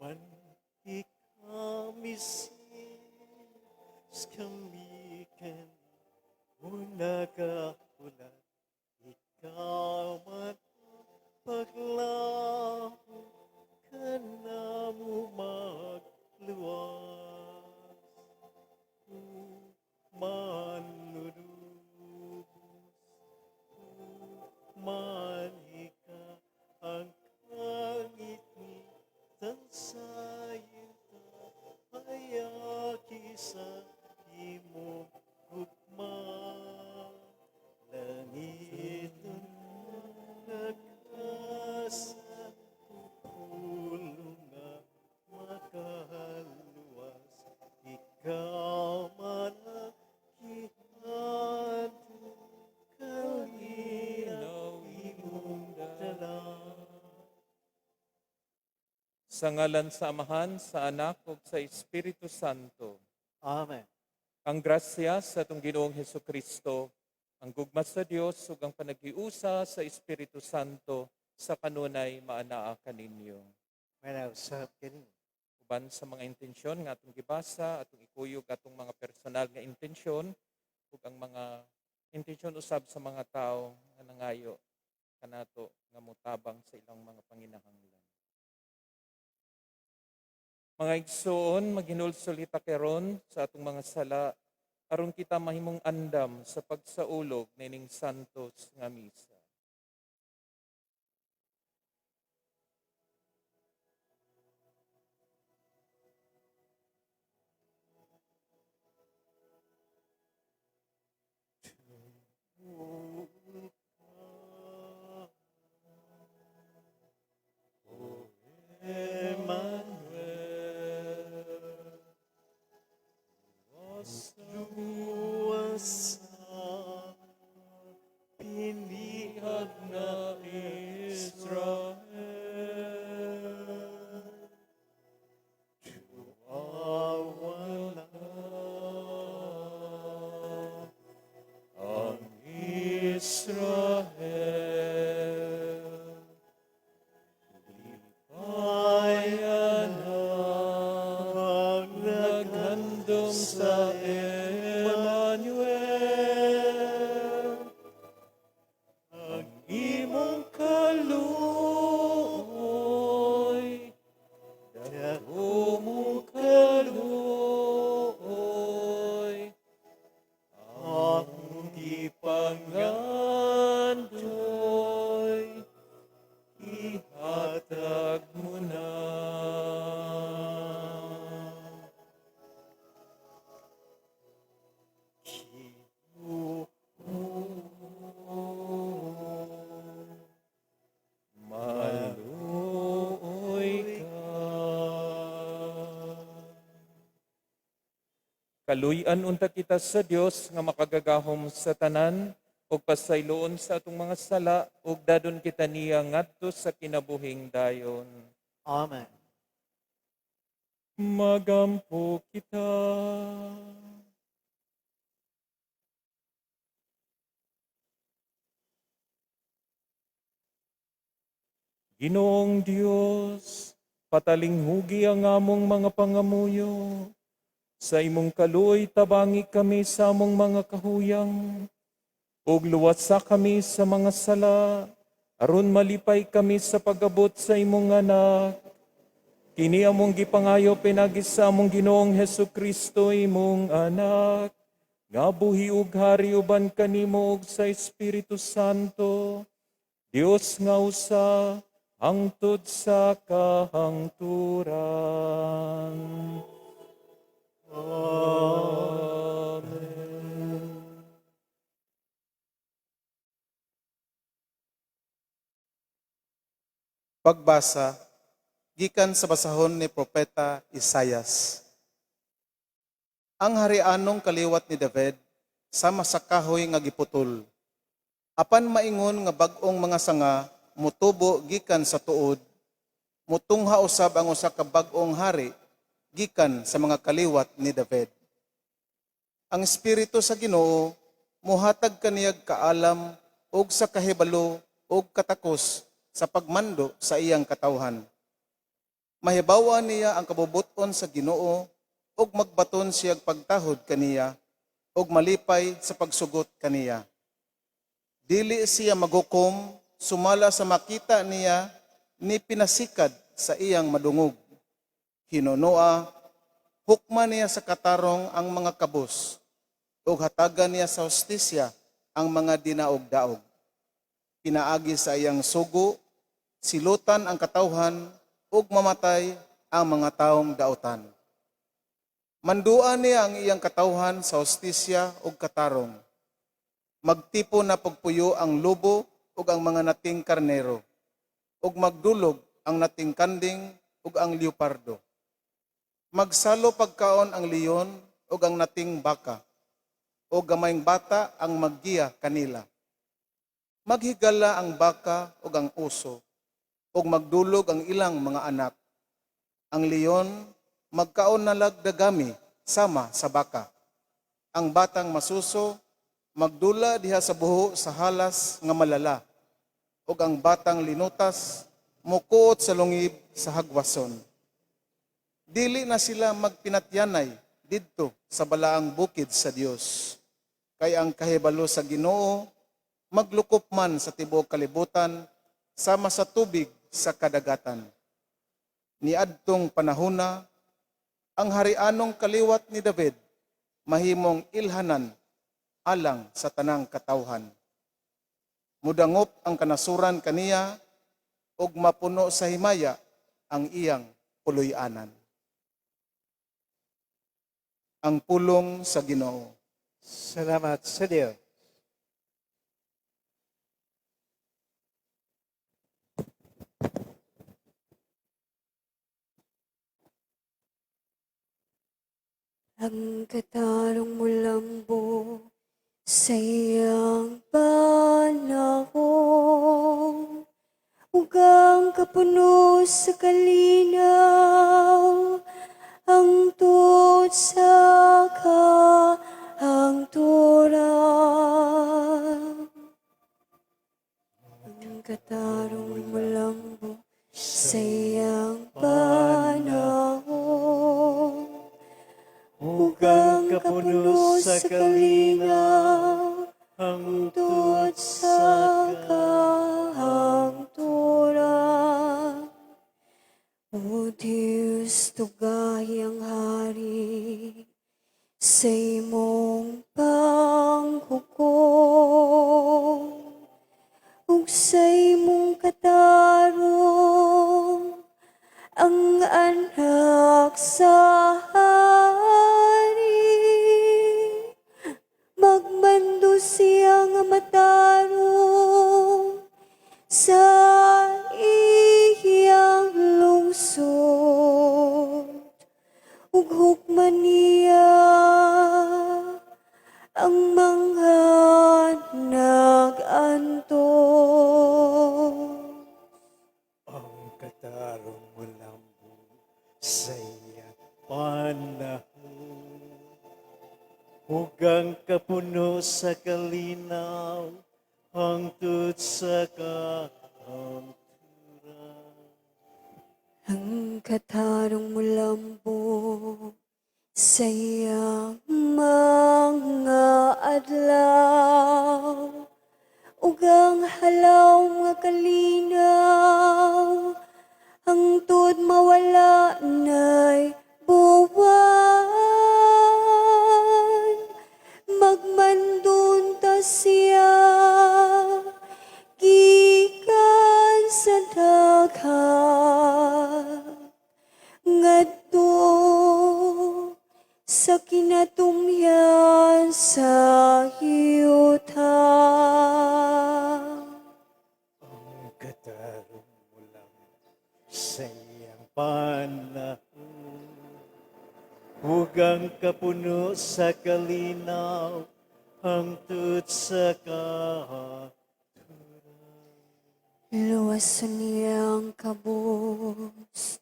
Man ika Mesiyas, kami kanimo nagahulat. Ikaw man paglaom, kanamo magluwas. O Manunubos, man ika ang kangitngitan sa yuta, payaki sa imong gugma. Langiton nagkasa pulong nga makaluwas. Ikaw man ang gihandom, kalinaw imong dala. Sa ngalan sa Amahan, sa Anak ug sa Espiritu Santo. Amen. Ang grasya sa atong Ginoong Hesukristo, ang gugma sa Dios ug ang panaghiusa sa Espiritu Santo sa kanunay maanaa kaninyo. Manausab kanimo. Uban sa mga intensyon nga atong gibasa, atong ikuyog atong mga personal nga intensyon ug ang mga intensyon usab sa mga tawo nga nangayo kanato nga motabang sa ilang mga panginahanglan. Mga igsoon, maghinulsol kita karon sa atong mga sala aron kita mahimong andam sa pagsaulog nining santos nga misa. Tuod ka, O Emmanuel, luwas sa pinihag nga Israel. Tuawa na ang Israel. Lipayan ang naghandom sa Emmanuel. Ang imong kaluoy, dako mong kaluoy, ang gipangandoy, ihatag mo na. Ginoo, maluoy ka. Kaluy-an unta kita sa Dios nga makagagahom sa tanan ug pasayloon sa atong mga sala ug dadon kita niya ngadto sa kinabuhing dayon. Amen. Magampo kita. Ginoong Dios, patalinghugi ang among mga pangamuyo. Sa imong kaluoy tabangi kami sa among mga kahuyang. Ug luwasa kami sa mga sala, aron malipay kami sa pag-abot sa imong anak. Kini among gipangayo pinaagi sa among Ginoong Hesukristo, imong anak, nga buhi ug hari uban kanimo ug sa Espiritu Santo, Dios nga usa hangtod sa kahangturan. Amen. Pagbasa gikan sa basahon ni Propeta Isayas. Ang harianong kaliwat ni David sama sa kahoy nga giputol. Apan maingon nga bag-ong mga sanga mutubo gikan sa tuod, mutungha usab ang usa ka bag-ong hari gikan sa mga kaliwat ni David. Ang espiritu sa Ginoo muhatag kaniyag kaalam ug sa kahibalo ug katakos sa pagmando sa iyang katawhan. Mahibaw-an niya ang kabubut-on sa Ginoo ug magbaton siya pagtahod kaniya ug malipay sa pagsugot kaniya. Dili siya maghukom sumala sa makita niya ni pinasikad sa iyang madungog. Hinunoa, hukma niya sa katarong ang mga kabus ug hatagan niya sa hustisya ang mga dinaog-daog. Pinaagi sa iyang sugo, silutan ang katawhan ug mamatay ang mga taong dautan. Manduan niya ang iyang katawhan sa hustisya ug katarong. Magtipon na pagpuyo ang lobo ug ang mga nating karnero, ug magdulog ang nating kanding ug ang leopardo. Magsalo pagkaon ang leon ug ang nating baka, ug gamayng bata ang maggiya kanila. Maghigala ang baka ug ang oso, ug magdulog ang ilang mga anak. Ang leon magkaon nalag dagami sama sa baka. Ang batang masuso magdula diha sa buho sa halas nga malala, ug ang batang linutas mukuot sa lungib sa hagwason. Dili na sila magpinatyanay didto sa balaang bukid sa Dios. Kay ang kahibalo sa Ginoo maglukop man sa tibuok kalibutan sama sa tubig sa kadagatan. Niadtong panahona, ang harianong kaliwat ni David mahimong ilhanan alang sa tanang katawhan. Mudangop ang kanasuran kaniya ug mapuno sa himaya ang iyang puloy-anan. Ang pulong sa Ginoo. Salamat sa Diyos. Ang katarong mulambo sa iyang panahon ug ang kapuno sa kalinaw hangtod sa kahangturan. Ang katarong mulambo sa iyang panahon Ug ang kapuno sa kalinaw, hangtod hangtod sa sa kahangturan. O Diyos, tugahi ang hari sa imong panghukom ug sa imong katarong ang anak sa hari. Magmando siya nga matarong sa iyang lungsod ug hukman niya ang mga nag-antos. Ang katarong mulambo sa iyang panahon ug ang kapuno sa kalinaw hangtod sa kahangturan. Ang katarong mulambo sa iyang mga adlaw ug ang halaw nga kalinaw hangtod mawala na'y buwan. Magmandunta siya gikan sa daghan ngadto sa kinatumyan sa yuta. Ang katarong mulambo sa iyang panahon ug ang kapuno sa kalinaw hangtod sa kahangturan. Luwason niya ang kabos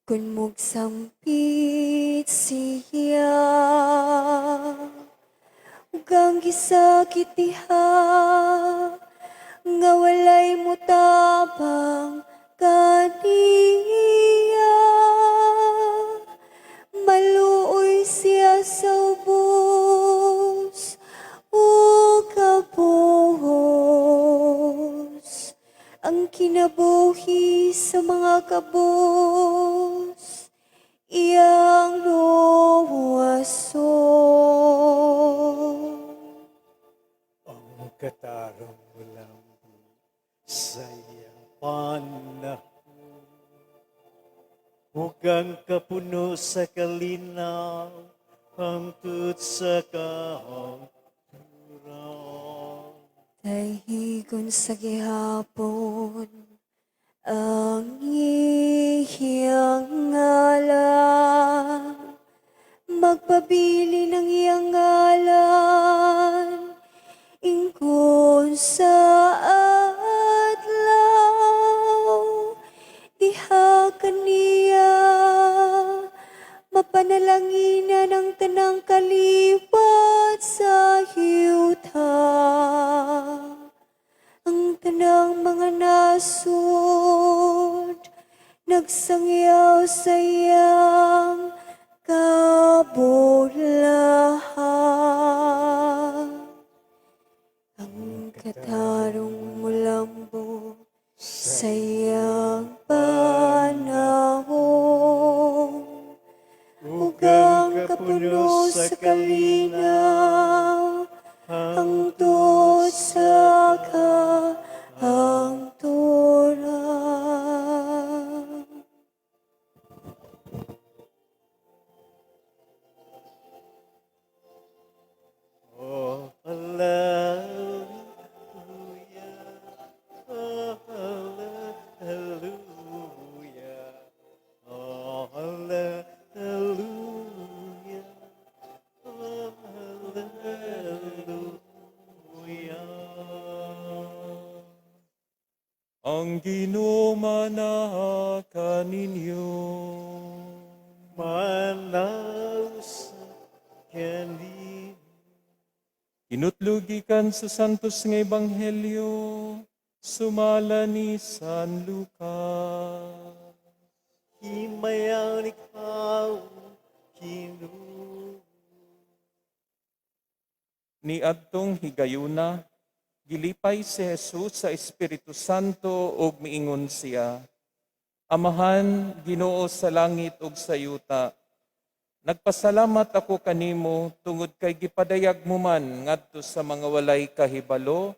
kung mugsampit siya ug ang gisakit diha nga walay mutabang kaniya. Kabus iyang luwason. Ang katarong mulambo sa iyang panahon, ug ang kapuno sa kalinaw hangtod sa kahangturan. Dahigon sa gihapon ang iyang ngalan, magpabili ng iyang ngalan, ingkon sa adlaw, diha kaniya mapanalanginan ang tanang kaliwat sa yuta. Ang tanang mga nasod nagsangyaw sa iyang kabulahan. Ang katarong mulambo sa iyang panahon, ug ang kapuno sa kalinaw hangtod sa kahangturan. Oh, hallelujah, oh, hallelujah, oh, hallelujah, oh, hallelujah. Ang Ginoo manaa kaninyo. Manaa usab kanimo. Hinutlo gikan sa Santos nga Ebanghelyo sumala ni San Lucas. Himayaon ikaw, Ginoo. Niadtong higayuna, gilipay si Jesus sa Espiritu Santo ug miingon siya, "Amahan, Ginoo sa langit ug sa yuta, nagpasalamat ako kanimo tungod kay gipadayag mo man ngadto sa mga walay kahibalo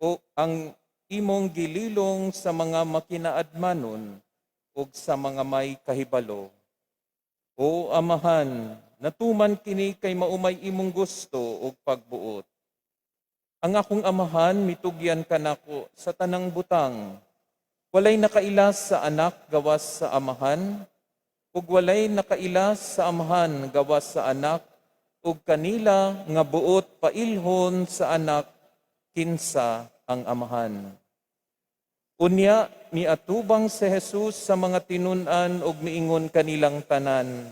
o ang imong gililong sa mga makinaadmanon ug sa mga may kahibalo. O Amahan, natuman kini kay maumay imong gusto ug pagbuot. Ang akong amahan mitugyan kanako sa tanang butang. Walay nakaila sa anak gawas sa amahan, ug walay nakaila sa amahan gawas sa anak, ug kanila nga buot pailhon sa anak kinsa ang amahan." Unya miatubang si Jesus sa mga tinun-an ug miingon kanilang tanan,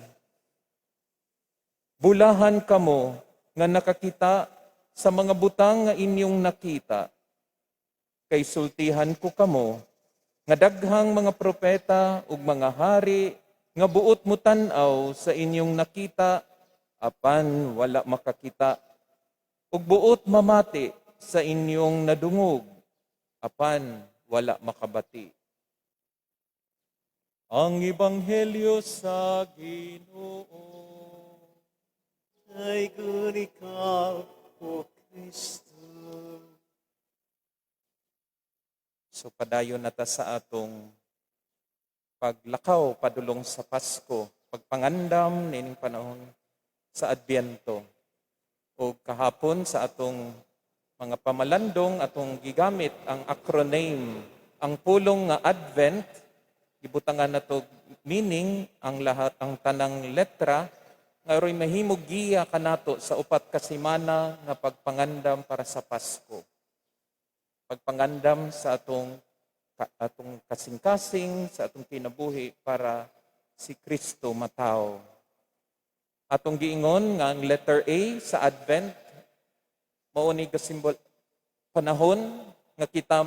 "Bulahan kamo nga nakakita sa mga butang nga inyong nakita. Kay sultihan ko kamo nga daghang mga propeta ug mga hari nga buot mutan-aw sa inyong nakita apan wala makakita, ug buot mamati sa inyong nadungog apan wala makabati." Ang Ebanghelyo sa Ginoo. Daiggon ikaw, O Kristo. So padayon na ta sa atong paglakaw padulong sa Pasko, pagpangandam nining panahon sa Adbyento. O kahapon sa atong mga pamalandong, atong gigamit ang acronym, ang pulong nga Advent, gibutangan nato meaning ang lahat, ang tanang letra nga aroy mahimong giya kanato sa 4 ka semana nga pagpangandam para sa Pasko. Pagpangandam sa atong kasing-kasing, sa atong kinabuhi para si Kristo mataw. Atong giingon nga ang letter A sa Advent mao ni simbol panahon nga kita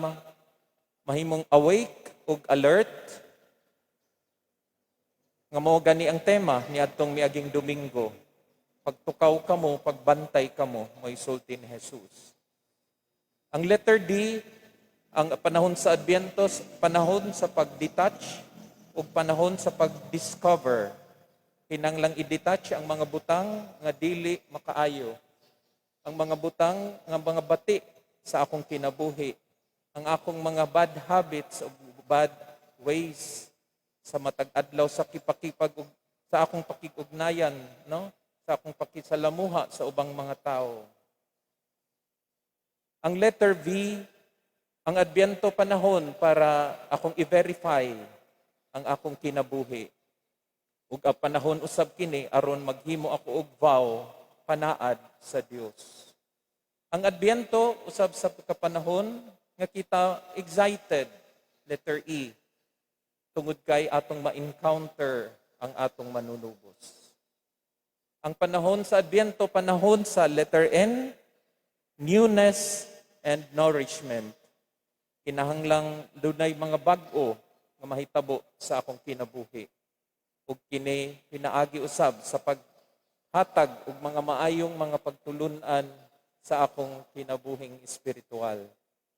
mahimong awake ug alert, nga mao gani ang tema ni adtong miaging Domingo. Pagtukaw kamo, pagbantay kamo, mo'y sulti ni Jesus. Ang letter D, ang panahon sa Adbyento, panahon sa pag-detach o Ug panahon sa pag-discover. Kinahanglang i-detach ang mga butang nga dili makaayo. Ang mga butang nga mga bati sa akong kinabuhi. Ang akong mga bad habits o bad ways sa matag adlaw sa kipakipag sa akong pakig-ugnayan, no? Sa akong pakisalamuha sa ubang mga tao. Ang letter V, ang Adbyento panahon para akong i-verify ang akong kinabuhi. Ug ang panahon usab kini aron maghimo ako og vow panaad sa Dios. Ang Adbyento usab sa kapanahon nga kita excited, letter E, tungod kay atong ma-encounter ang atong Manunubos. Ang panahon sa Adbyento, panahon sa letter N, newness and nourishment. Kinahanglang dunay mga bag-o nga mahitabo sa akong kinabuhi. Ug kini pinaagi usab sa paghatag og mga maayong mga pagtulunan sa akong kinabuhing espiritual,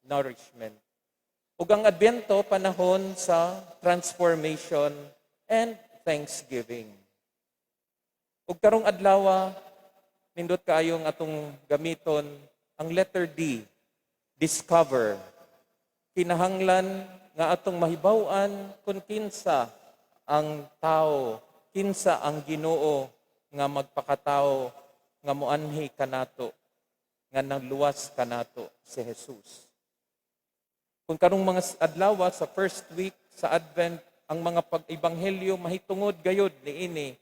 nourishment. Ug ang Adbyento panahon sa transformation and thanksgiving. Ug karong adlaw, nindot kaayong atong gamiton ang letter D, discover. Kinahanglan nga atong mahibaw-an kung kinsa ang tao, kinsa ang Ginoo nga magpakatao nga moanhi kanato, nga nangluwas kanato, si Jesus. Kung karong mga adlaw sa first week sa Advent, ang mga pag-ebanghelyo mahitungod gayod niini,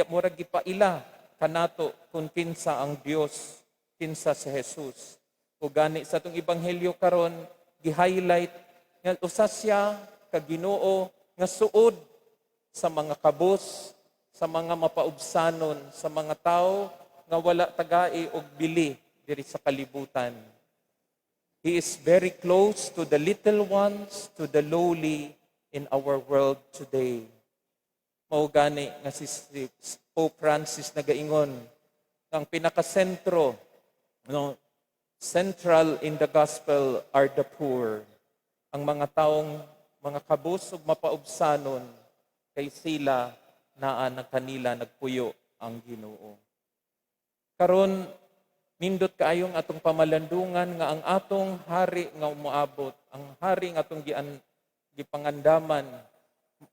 murag gipaila kanato kung kinsa ang Dios, kinsa si Jesus. O gani sa atong ebanghelyo karon, gi-highlight nga usa siya ka Ginoo nga suod sa mga kabus, sa mga mapaubsanon, sa mga tao nga wala tagai og bili diri sa kalibutan. He is very close to the little ones, to the lowly in our world today. Mao gani nga si Pope Francis nagaingon ang pinakasentro, no, central in the gospel are the poor. Ang mga taong mga kabus ug mapaubsanon, kay sila naa na kanila nagpuyo ang Ginoo. Karon, nindot kaayong atong pamalandungan nga ang atong hari nga umuabot, ang hari nga atong gipangandaman,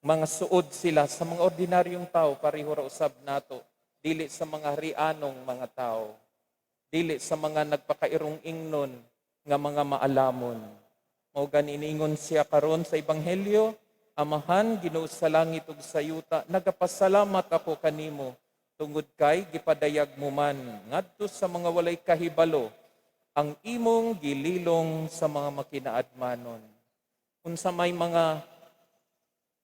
mga suod sila sa mga ordinaryong tao, pareho ra usab nato, dili sa mga harianong mga tao, dili sa mga nagpakairong ingnon nga mga maalamon. Mao gani iniingon siya karon sa ebanghelyo, "Amahan, Ginoo sa langit ug sa yuta, nagapasalamat ako kanimo tungod kay gipadayag mo man ngadto sa mga walay kahibalo ang imong gililong sa mga makinaadmanon." Unsa may mga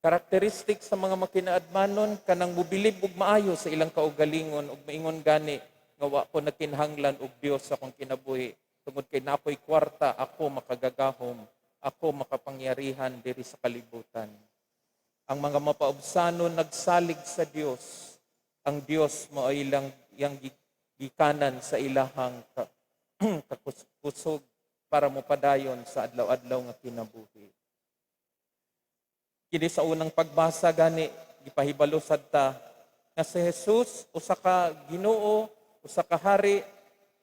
karakteristik sa mga makinaadmanon? Kanang mobilib og maayo sa ilang kaugalingon ug maingon gani nga wa ko nagkinahanglan og Dios sa akong kinabuhi tungod kay naa ko'y kwarta, ako makagagahom, ako makapangyarihan diri sa kalibutan. Ang mga mapaubsanon nagsalig sa Dios. Ang Dios mao ilang yang gikanan sa ilahang kakusog para mopadayon sa adlaw-adlaw nga kinabuhi. Kini sa unang pagbasa gani gipahibalo sad ta nga si Jesus usa ka Ginoo, usa ka hari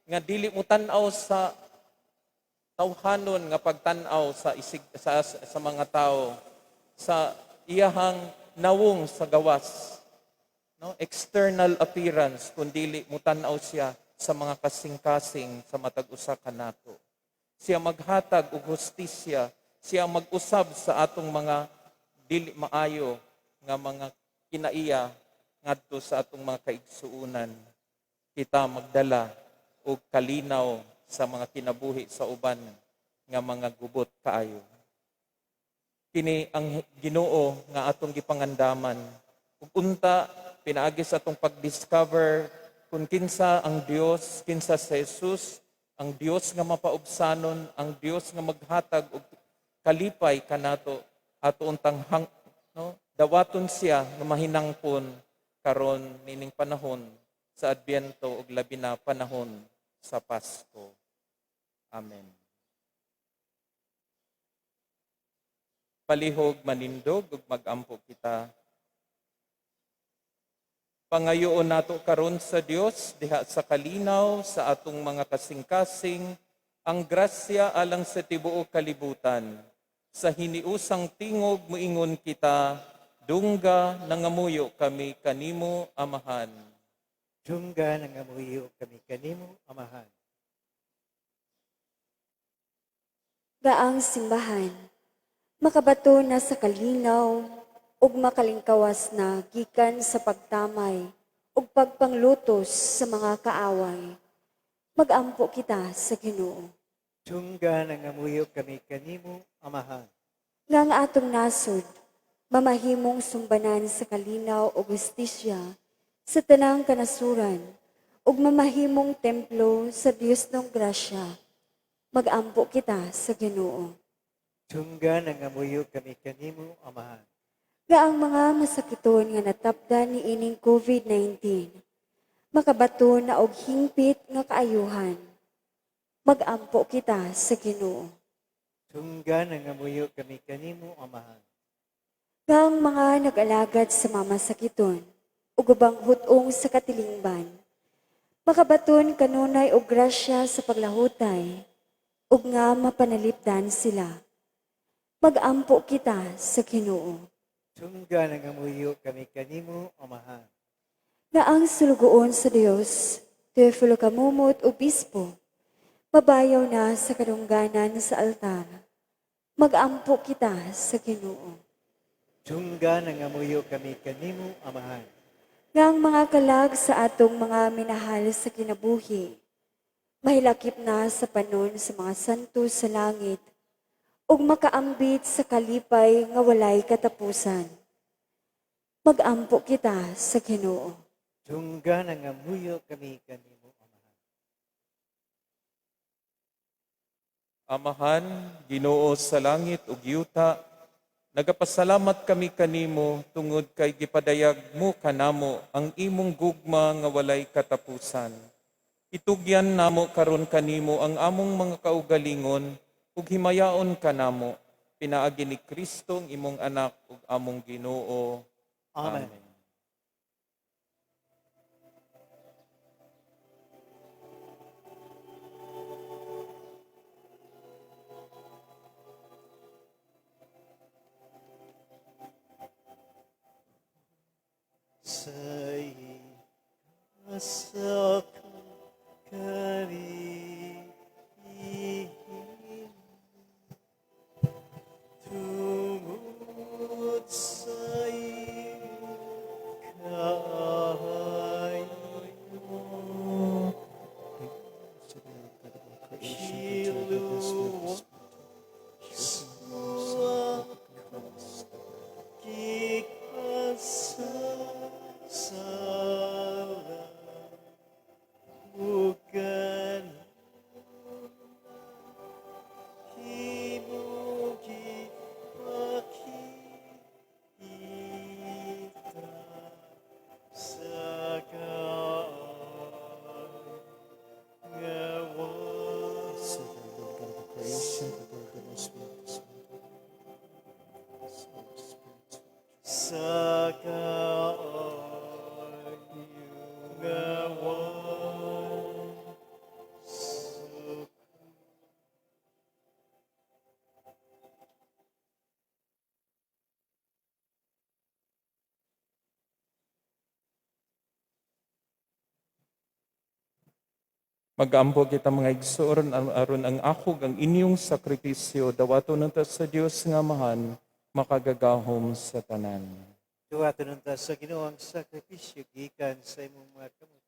nga dili mo tan-aw sa tawhanon nga pagtan-aw sa isig, sa mga tao, sa iyahang nawong sa gawas, no, external appearance, kundili mutan-aw siya sa mga kasing-kasing sa matag usa kanato. Siya maghatag og hustisya, siya mag-usab sa atong mga dili maayo nga mga kinaiya ngadto sa atong mga kaigsuonan. Kita magdala og kalinaw sa mga kinabuhi sa uban nga mga gubot kaayo. Kini ang Ginoo nga atong gipangandaman. Ug unta pinaagi sa atong pag-discover kung kinsa ang Dios, kinsa si Jesus, ang Dios nga mapaubsanon, ang Dios nga maghatag og kalipay kanato, ato untang hang, no, dawaton siya nga mahinangpon karon nining panahon sa Adbyento ug labi na panahon sa Pasko. Amen. Palihog manindog ug magampo kita. Pangayoon nato karon sa Dios diha sa kalinaw sa atong mga kasing-kasing ang grasya alang sa tibuok kalibutan. Sa hiniusang tingog moingon kita, dungga nangamuyo kami kanimo, Amahan. Dungga nangamuyo kami kanimo, Amahan. Nga ang simbahan makabato na sa kalinaw ug makalingkawas na gikan sa pagtamay ug pagpanglutos sa mga kaaway. Magampo kita sa Ginoo. Dungga nangamuyo kami kanimo, Amahan. Nga ang atong nasod mamahimong sumbanan sa kalinaw ug hustisya sa tanang kanasuran ug mamahimong templo sa Dios ng grasya. Magampo kita sa Ginoo. Dungga nangamuyo kami kanimo, Amahan. Nga ang mga masakiton nga natapdan ni ining COVID-19 makabato na og hingpit nga kaayuhan. Magampo kita sa Ginoo. Dungga nangamuyo kami kanimo, Amahan. Nga ang mga nag-alagad sa mamasakiton ug ubang hutong sa katilingban makabaton kanunay og grasya sa paglahutay ug nga mapanalipdan sila. Magampo kita sa Ginoo. Dungga nangamuyo kami kanimo, Amahan. Nga ang sulugoon sa Dios, Teofilo Kamumot, Obispo, mabayaw na sa kadungganan sa altar. Magampo kita sa Ginoo. Dungga nangamuyo kami kanimo, Amahan. Nga ang mga kalag sa atong mga minahal sa kinabuhi, mahilakip na sa panon sa mga santo sa langit, ug makaambit sa kalipay nga walay katapusan. Magampo kita sa Ginoo. Dungga nangamuyo kami kanimo, Amahan. Amahan, Ginoo sa langit ug yuta, nagapasalamat kami kanimo tungod kay gipadayag mo kanamo ang imong gugma nga walay katapusan. Itugyan namo karon kanimo ang among mga kaugalingon ug himayaon kanamo pinaagi ni Kristo ang imong anak ug among Ginoo. Amen. Amen. Sa sa karihin tungod sa iyong kaayo. Hiluwas mo ako gikan sa sala ug kanunay imong gipakita sa kaayo nga So the Lord God of the creation, the Lord the most beautiful. Sa kaayo nga suko. Magampo kita, mga igsoon, aron ang akog ang inyong sakripisyo dawaton unta sa Dios nga Amahan makagagahom sa tanan. Duwaton unta sa Ginoo ang sakripisyo gikan sa imong mga kamot.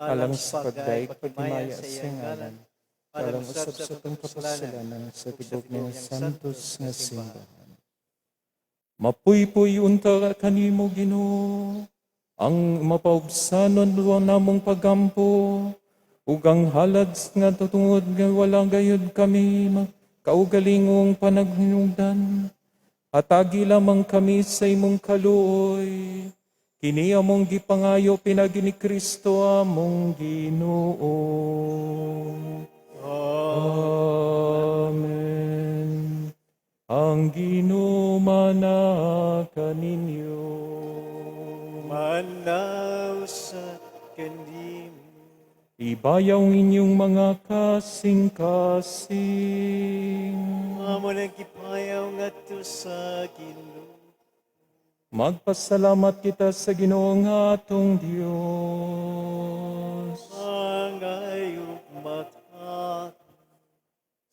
Alang sa pagdayeg paghimaya sa iyang ngalan, alang usab sa atong kapasalanan sa tibok niyang santos nga simbahan. Mapuypuy unta kanimo, Ginoo, ang mapaubsanon namong pagampo ug ang halad nga tungod nga wala gayud kami kaugalingong panaghinungdan. Hatagi lamang kami sa imong kaluoy. Kini among gipangayo pinaagi ni Kristo among Ginoo. Amen. Ang Ginoo manaa kaninyo. Manaa usab kanimo. Ibayaw ang inyong mga kasing-kasing. Amo nang gipayaw ngadto sa Ginoo. Magpasalamat kita sa Ginoo nga atong Dios. Angay ug matarong.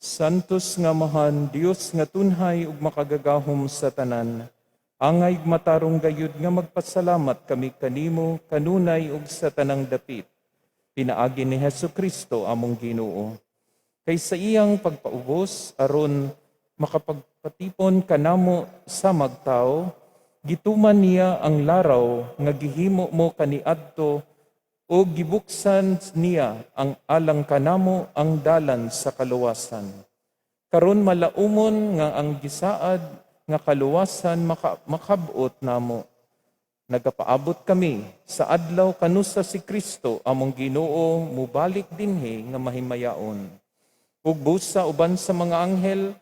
Santos nga Amahan, Dios nga tunhay ug makagagahom sa tanan. Angay ug matarong gayud nga magpasalamat kami kanimo kanunay ug sa tanang dapit. Pinaagi ni Hesus Kristo among Ginoo. Kay sa iyang pagpaubos aron makapagpatipon kanamo sa magtao, gituman niya ang laraw nga gihimo mo kaniadto o gibuksan niya ang alang kanamo ang dalan sa kaluwasan. Karon malaumon nga ang gisaad nga kaluwasan makab-ot namo. Nagapaabot kami sa adlaw kanusa si Kristo among Ginoo mubalik dinhi nga mahimayaon. Ug busa uban sa mga anghel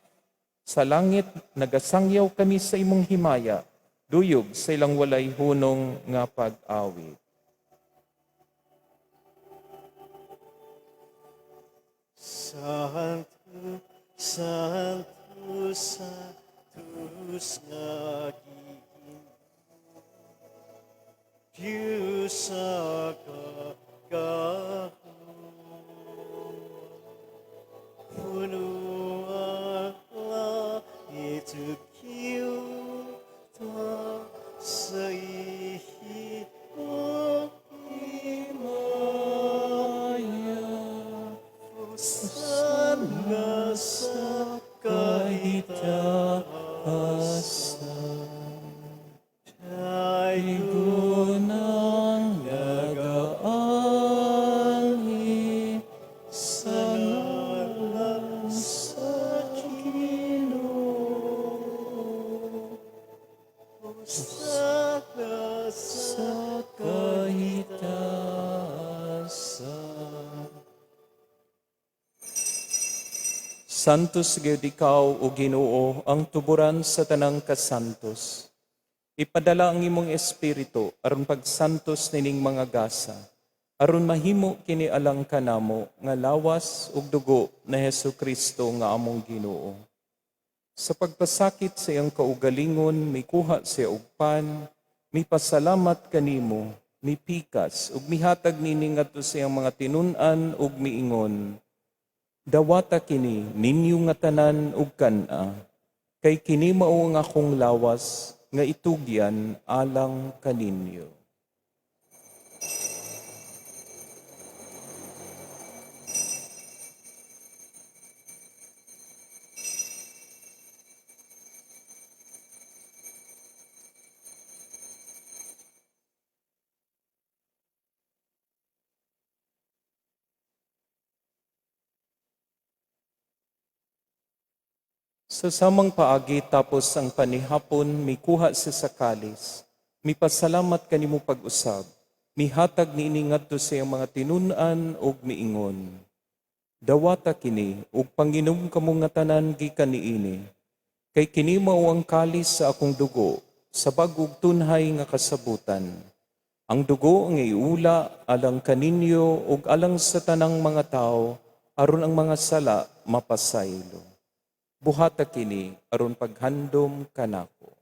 sa langit nagasangyaw kami sa imong himaya, duyog sa ilang walay hunong nga pag-awit. Santo, Santo, Santos nga Ginoo. Diyos sa kagahom. Puno ang langit ug yuta sa imong Himaya, Hosana sa kahitasan. Dayon Igunang nagaanhi sa ngalan sa Ginoo. Hosana sa Sa kahitasan. Santos gyud ikaw, o Ginoo, ang tuburan sa tanang kasantos. Ipadala ang imong espiritu aron pagsantos nining mga gasa, aron mahimo kini alang kanamo nga lawas ug dugo ni Hesus Kristo nga among Ginoo. Sa pagpasakit sa iyang kaugalingon, mikuha siya og pan, mipasalamat kanimo, mipikas ug mihatag nini ngadto sa iyang mga tinun-an ug miingon: "Dawata kini ninyo nga tanan ug kan-a, kay kini mao ang akong lawas nga itugyan alang kaninyo." Sa samang paagi tapos ang panihapon, mikuha siya sa kalis. Mipasalamat kanimo pag-usab. Mihatag niini ngadto sa iyang mga tinun-an ug miingon: "Dawata kini ug panginom kamo nga tanan gikan niini. Kay kini mao ang kalis sa akong dugo sa bag-ong tunhay nga kasabutan. Ang dugo nga iula alang kaninyo ug alang sa tanang mga tawo aron ang mga sala mapasaylo. Buhata kini aron paghandom kanako."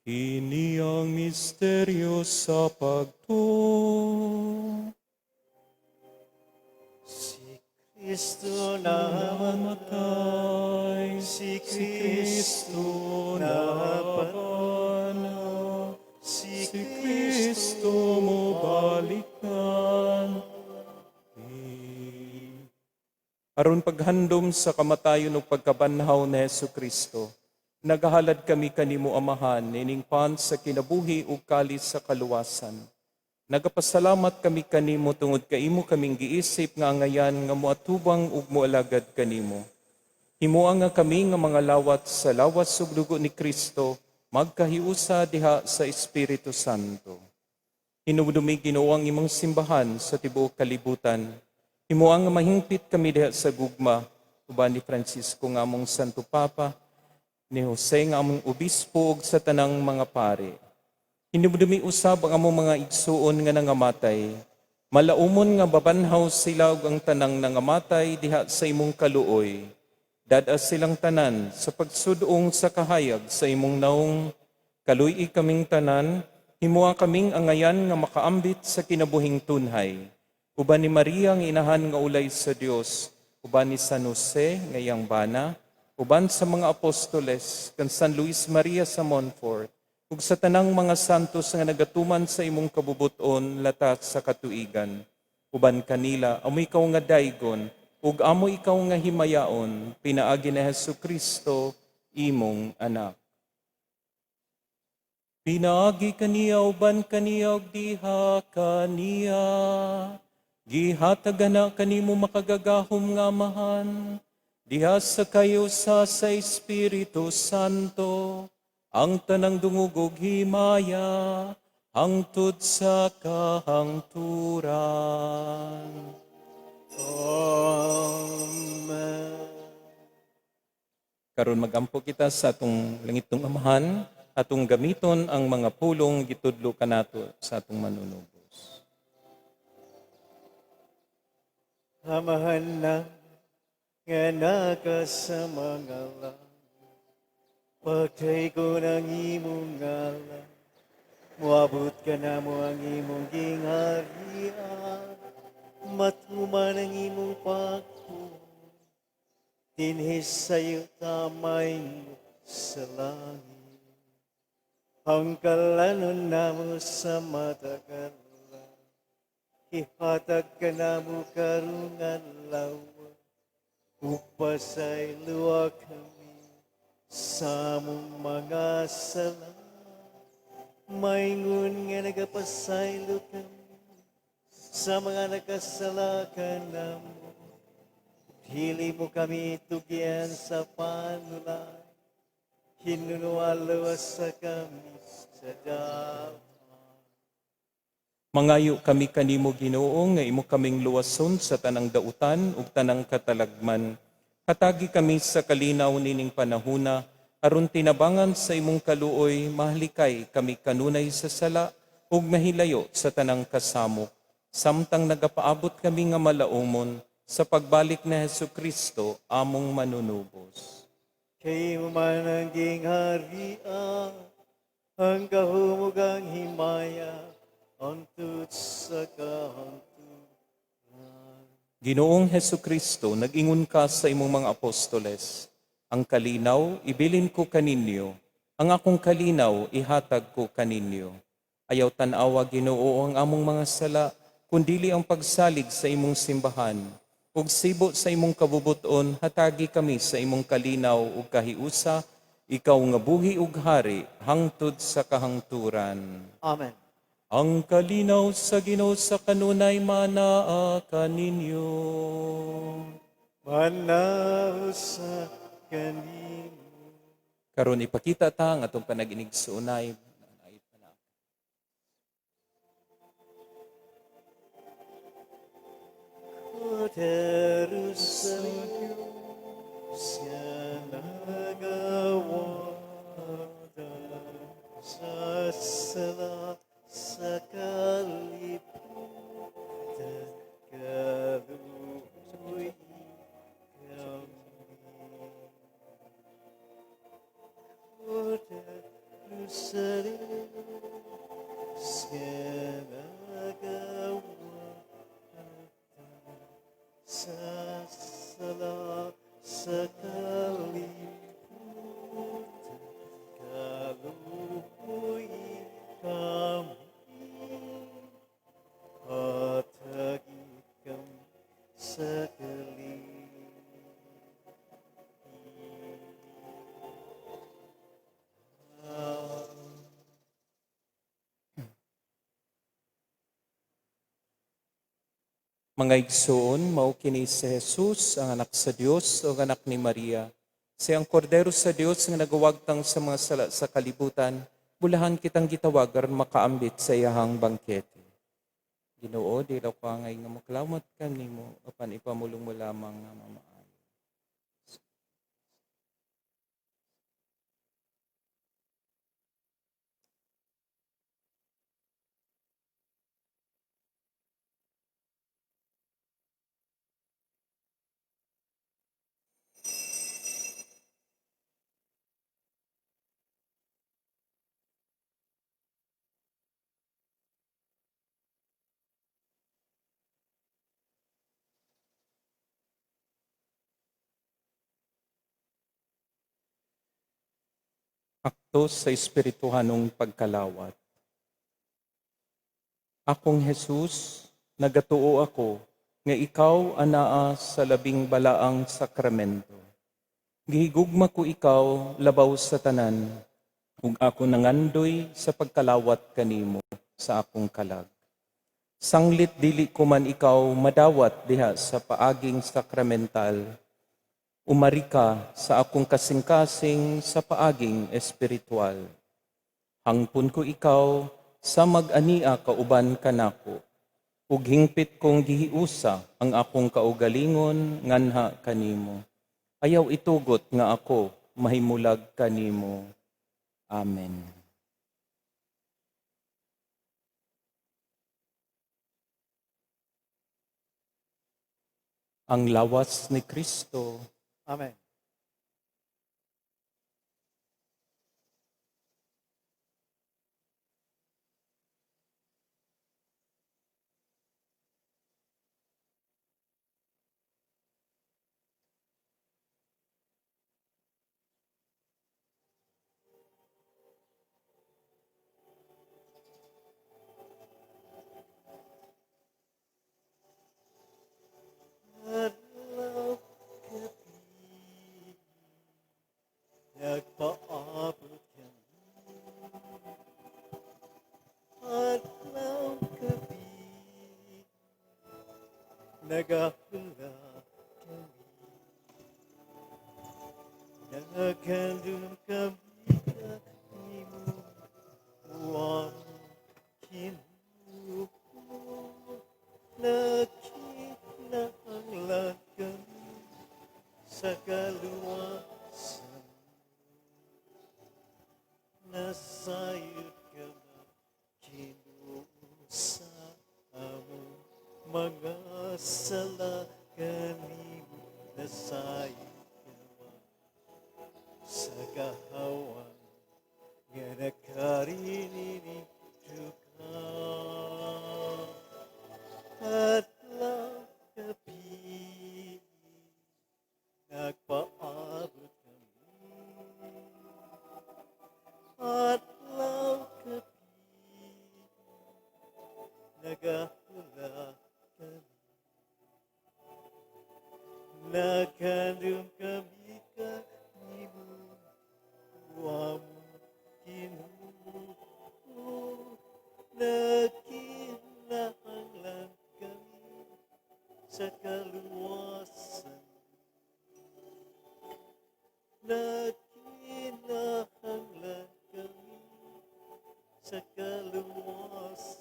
Kini ang misteryo sa pagtuo. Si Kristo namatay, Namatay, si si Kristo Kristo nabanhaw, si si Kristo mobalikan. Aron paghandom sa kamatayon ug pagkabanhaw ni Hesus Kristo, nagahalad kami kanimo, Amahan, ining pan sa kinabuhi ug kalis sa kaluwasan. Nagapasalamat kami kanimo tungod kay imo kaming giisip nga angayan nga moatubang ug moalagad kanimo. Himoa nga kami nga mga lawat sa lawas ug dugo ni Kristo magkahiusa diha sa Espiritu Santo. Hinumdumi, Ginoo, ang imong simbahan sa tibuok kalibutan. Himoa nga mahingpit kami diha sa gugma uban ni Francisco nga among Santo Papa, ni Jose nga among obispo ug sa tanang mga pare. Hinumdumi usab ang among mga igsuon nga nangamatay. Malaumon nga mabanhaw sila ug ang tanang nangamatay diha sa imong kaluoy. Dad-a silang tanan sa pagsud-ong sa kahayag sa imong naong. Kaluy-i kaming tanan, himoa kaming angayan nga makaambit sa kinabuhing tunhay. Uban ni Maria ang inahan nga ulay sa Dios, uban ni San Jose nga iyang bana, uban sa mga apostoles, kan San Luis Maria sa Montfort, ug sa tanang mga santos nga nagatuman sa imong kabubuton latas sa katuigan. Uban kanila, amo ikaw nga daygon, ug amo ikaw nga himayaon, pinaagi ni Hesus Kristo, imong anak. Pinaagi kaniya, uban kaniya, ug diha kaniya, gihatagan na kanimo makagagahom nga Amahan, diha sa kahiusa sa Espiritu Santo, ang tanang dungog ug himaya, hangtod sa kahangturan. Amen. Karon magampo kita sa atong langitnong Amahan, atong gamiton ang mga pulong gitudlo kanato sa atong manunubos. Amahan na nga naka sa mga langit, pagdaygon ang imong ngalan, moabot kanamo ang imong gingharian, matuman ang imong pagbuot, dinhi sa yuta mahimo sa langit. Ang kalanon namo sa matag adlaw, ihatag kanamo karong adlaw, ug pasayloa kami sa among mga sala, maingon nga nagapasaylo kami sa mga nakasala kanamo. Dili mo kami tugyan sa panulay, hinunua luwasa kami sa dautan. Mangayo kami kanimo, Ginoo, nga imo kaming luwason sa tanang dautan ug tanang katalagman. Hatagi kami sa kalinaw nining panahuna aron tinabangan sa imong kaluoy mahalikay kami kanunay sa sala ug mahilayo sa tanang kasamok, samtang nagapaabot kami nga malaumon sa pagbalik ni Hesus Kristo among manunubos. Kay imo man ang gingharian, ang gahom ug ang himaya, hangtod sa kahangturan. Ginoong Hesus Kristo, nag-ingon ka sa imong mga apostoles, "Ang kalinaw ibilin ko kaninyo, ang akong kalinaw ihatag ko kaninyo." Ayaw tan-awa, Ginoo, ang among mga sala, kundili ang pagsalig sa imong simbahan. Ug sibo sa imong kabubuton, hatagi kami sa imong kalinaw ug kahiusa, ikaw nga buhi ug hari hangtod sa kahangturan. Amen. Ang kalinaw sa Ginoo sa kanunay manaa kaninyo. Manaa usab kanimo. Karon ipakita ta ang atong panag-inigsuonay. Kordero sa Diyos nga nagawagtang sa sala sa kalibutan, kaluoy kami. Kordero sa Diyos nga nagawagtang sa sala sa kalibutan, kaluoy kami. Hatagi kami sa kalipay. Mga igsoon, mao kini si Jesus, ang anak sa Dios o anak ni Maria. Siya ang kordero sa Dios nga nagawagtang sa mga sala sa kalibutan, bulahan kitang gitawag aron makaambit sa iyahang bangkete. Ginoo, dili ko angay nga moklamot kanimo apan ipamulong mo lamang nga mamaayo. Akto sa espirituhanong pagkalawat. Akong Jesus, nagatuo ako nga ikaw anaa sa labing balaang sakramento. Gihigugma ko ikaw labaw sa tanan, ug ako nangandoy sa pagkalawat kanimo sa akong kalag. Sanglit dili ko man ikaw madawat diha sa paaging sakramental, umari ka sa akong kasing-kasing sa paaging espiritual. Hangpon ko ikaw sa mag-ania kauban kanako, ug hingpit kong gihiusa ang akong kaugalingon nganha kanimo. Ayaw itugot nga ako mahimulag kanimo. Amen. Ang lawas ni Kristo. Amen. Adlaw gabi, nagpaabot kami. Adlaw gabi, nagahula kami. Naghandom kami kanimo, wa Ginoo. Nagkinahanglan kami sa kaluwasan. Nasayod ka na, Ginoo, sa among mga sala kanimo. Nasayod ka man sa kahawang nga nakarinig ka. Adlaw gabi, nagpaabot kami. Adlaw gabi, nagahula kami. Naghandom kami kanimo, among Ginoo. Nagkinahanglan kami sa kaluwasan. Nagkinahanglan kami sa kaluwasan.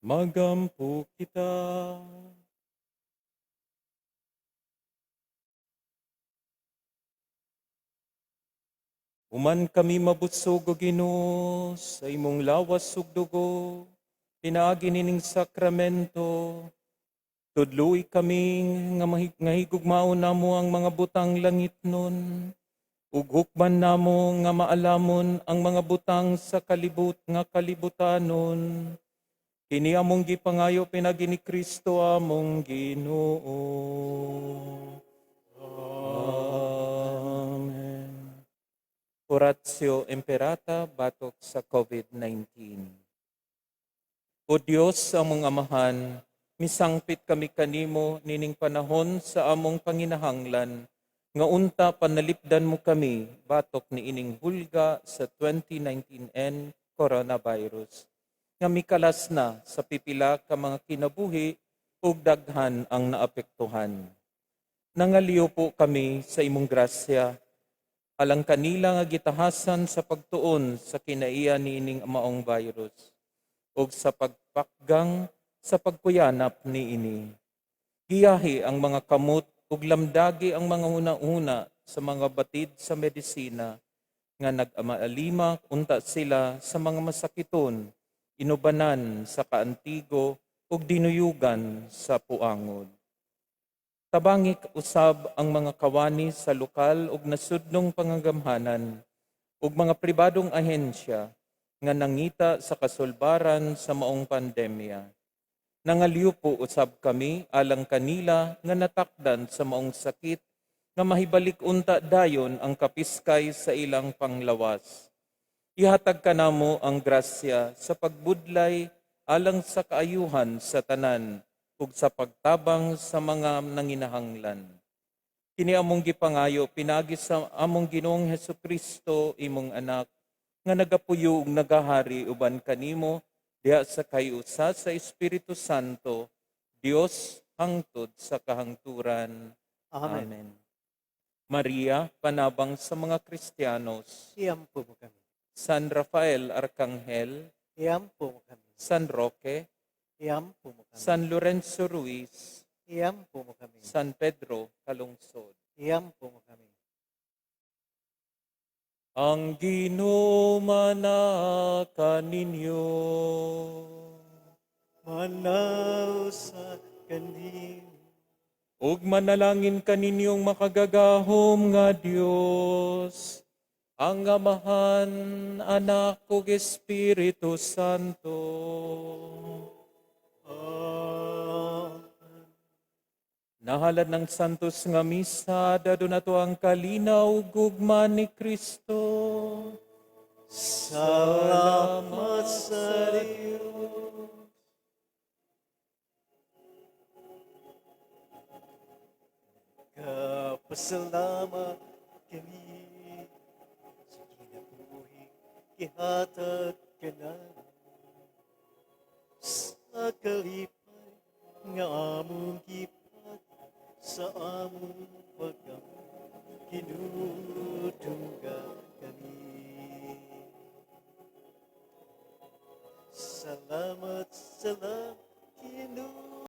Magampo kita. Human kami mabusog, o Ginoo, sa imong lawas ug dugo, pinaagi nining sakramento, tudloi kami nga nga higugmaon namo ang mga butang langitnon, ug hukman namo nga maalamon ang mga butang sa kalibot nga kalibutanon. Kini among gipangayo pinaagi ni Kristo among Ginoo. Amen. Oratio Imperata batok sa COVID-19. O Dios, among Amahan, misangpit kami kanimo nining panahon sa among panginahanglan nga unta panalipdan mo kami batok niining hulga sa 2019N coronavirus nga mikalas na sa pipila ka mga kinabuhi ug daghan ang naapektuhan. Nangaliyo po kami sa imong grasya alang kanila nga gitahasan sa pagtuon sa kinaiya niining maong virus ug sa pagpakgang sa pagkuyanap niini. Giyahi ang mga kamot ug lamdagi ang mga huna-huna sa mga batid sa medisina nga nag-maalima unta sila sa mga masakiton, inubanan sa kaantigo ug dinuyugan sa puangod. Tabangi usab ang mga kawani sa lokal ug nasudnong pangagamhanan ug mga pribadong ahensya nga nangita sa kasulbaran sa maong pandemya. Nangaliyo po usab kami alang kanila nga natakdan sa maong sakit nga mahibalik unta dayon ang kapiskay sa ilang panglawas. Ihatag kanamo ang grasya sa pagbudlay alang sa kaayuhan sa tanan ug sa pagtabang sa mga nanginahanglan. Kini among gipangayo pinaagi sa among Ginoong Hesukristo, imong anak, nga nagapuyo ug nagahari uban kanimo diha sa kayusa sa Espiritu Santo, Dios, hangtod sa kahangturan. Amen. Amen. Maria, panabang sa mga Kristiyanos. Iampo mo kami. San Rafael Arkanghel, Iampo mo kami. San Roque, Iampo mo kami. San Lorenzo Ruiz, Iampo mo kami. San Pedro Calungsod. Iampo mo kami. Ang Ginoo manaa kaninyo. Manaa sa kanimo. Ug manalangin kaninyong makagagahom nga Dios, ang Amahan, Anak ug Espiritu Santo. Amen. Nahalad ng Santos nga Misa, dadon nato ang kalinaw ug gugma ni Kristo. Salamat sa Diyos. Kapasalamat kami sa kinabuhi gihatag kanamo sa kalipay nga among gipat sa among pag-ampo, Ginoo, dungga kami. Salamat, salamat.